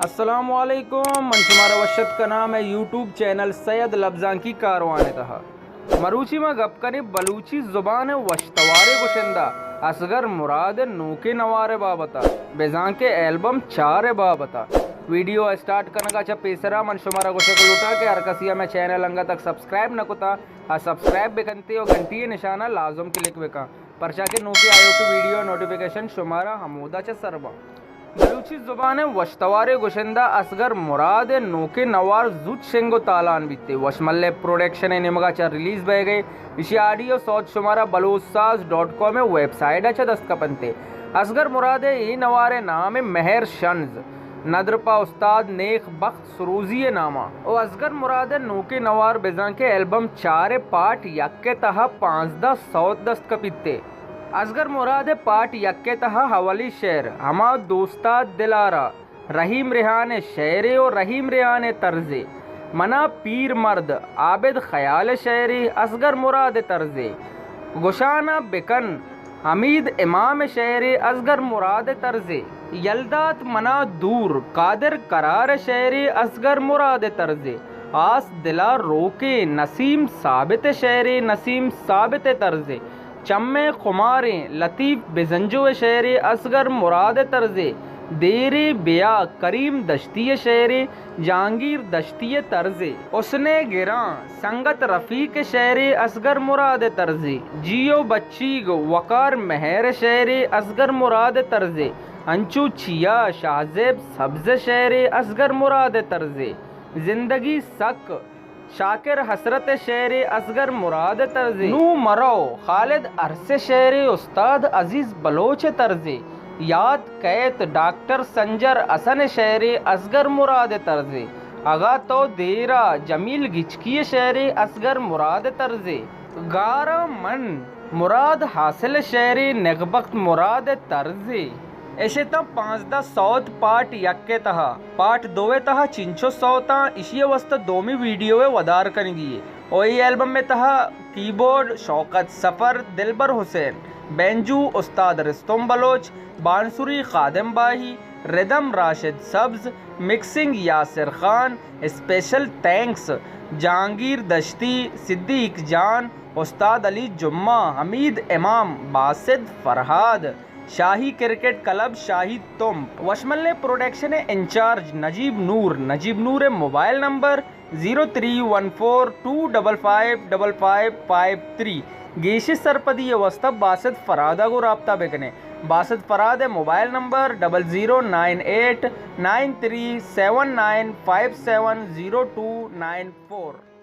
السلام علیکم، من شمارا وش اتک کناں مئے یوٹیوب چینل سید لبزانکی کاروان ءِ تہا۔ مروچی ما گپ کنیں بلوچی زبان ءِ وشتواریں گشندہ اصغر مراد ءِ نوکیں نوار ءِ بابت ءَ، بزاں کہ البم چار ءِ بابت ءَ۔ ویڈیو ءِ اسٹارٹ کنگ ءَ چہ پیسرا من شمارا گوشگ لوٹاں کہ ہر کسی ءَ مئے چینل انگت تک سبسکرائب نہ کتا، آ سبسکرائب بکنتے و گھنٹی ءِ نشان ءَ لازم کلک بکن۔ پرچا کہ نوکیں آیوکیں ویڈیو ءِ نوٹیفیکیشن شمارا ہمودا چہ سر باں۔ بلوچی زبان ءِ وشتواریں گشندہ اصغر مراد ءِ نوکیں نوار زوت شنگ و تالان بیت ءُ وشملے پروڈکشن ءِ نیمگ ءَ چہ ریلیز بئیگ ءَ۔ ایشی آڈیو سوت شمارا بلوچ ساز ڈاٹ کام ءِ ویب سائٹ ءَ چہ دست کپنت۔ اصغر مراد ءِ اے نوار ءِ نام مہر شنز، ندر پہ استاد نیک بخت سروزی ءِ نام ءَ۔ او اصغر مراد ءِ نوکیں نوار بزاں کہ البم چار ءِ پارٹ یک ءِ تہا پانزدہ سوت دست کپیت۔ اصغر مراد ءِ پارٹ یک ءِ تہا اولی شعر ہما دوستاد دلارا، رحیم ریحان ءِ شعرے و رحیم ریحان ءِ طرزے، منا پیر مرد عابد خیال ءِ شعرے، اصغر مراد ءِ طرزے، گشانا بکن حمید امام ءِ شعرے، اصغر مراد ءِ طرزے، یلدات منا دور قادر قرار ءِ شعرے، اصغر مراد ءِ طرزے، آس دلا روکیں نسیم ثابت ءِ شعرے، نسیم ثابت ءِ طرزے، چمے خماریں لطیف بزنجو ءِ شعرے، اصغر مراد ءِ طرزے، دیرے بیا کریم دشتی ءِ شعرے، جہانگیر دشتی ءِ طرزے، حسن گراں سنگت رفیق ءِ شعرے، اصغر مراد ءِ طرزے، جیو بچیگ وقار مہر ءِ شعرے، اصغر مراد ءِ طرزے، انچو چیا شاہ زیب سبز ءِ شعرے، اصغر مراد ءِ طرزے، زندگی سک شاکر حسرت ءِ شعرے، اصغر مراد ءِ طرزے، نوں مرو خالد ارس ءِ شعرے، استاد عزیز بلوچ ءِ طرزے، یات کئیت ڈاکٹر سنجر حسن ءِ شعرے، اصغر مراد ءِ طرزے، اگاں تو دیرا جمیل گچکی ءِ شعرے، اصغر مراد ءِ طرزے، گاراں من مراد حاصل ءِ شعرے، نگبخت مراد ءِ طرزے۔ اش اتاں پانزدہ سوت پارٹ یک ءِ تہا۔ پارٹ دو ءِ تہا چنچو سوتاں، اشی ءِ واسطہ دومی ویڈیو ءِ ودار کنگی ءَ۔ او اے البم ءِ تہا کیبورڈ شوکت سفر، دلبر حسین، بینجو استاد رستم بلوچ، بانسری خادم باہی، ردم راشد سبز، مکسنگ یاسر خان، اسپیشل تھینکس جہانگیر دشتی، صدیق جان، استاد علی جمعہ، حمید امام، باسط فرہاد، شاہی کرکٹ کلب شاہی تمپ۔ وشملے پروڈکشن ءِ انچارج نجیب نور، نجیب نور ءِ mobile number zero three one four two double five double five five three. گیشیں سرپدی ءِ واسطہ باسط فرہاد ءَ گوں رابطہ بکنے۔ باسط فرہاد ءِ mobile number double zero nine eight nine three seven nine five seven zero two nine four.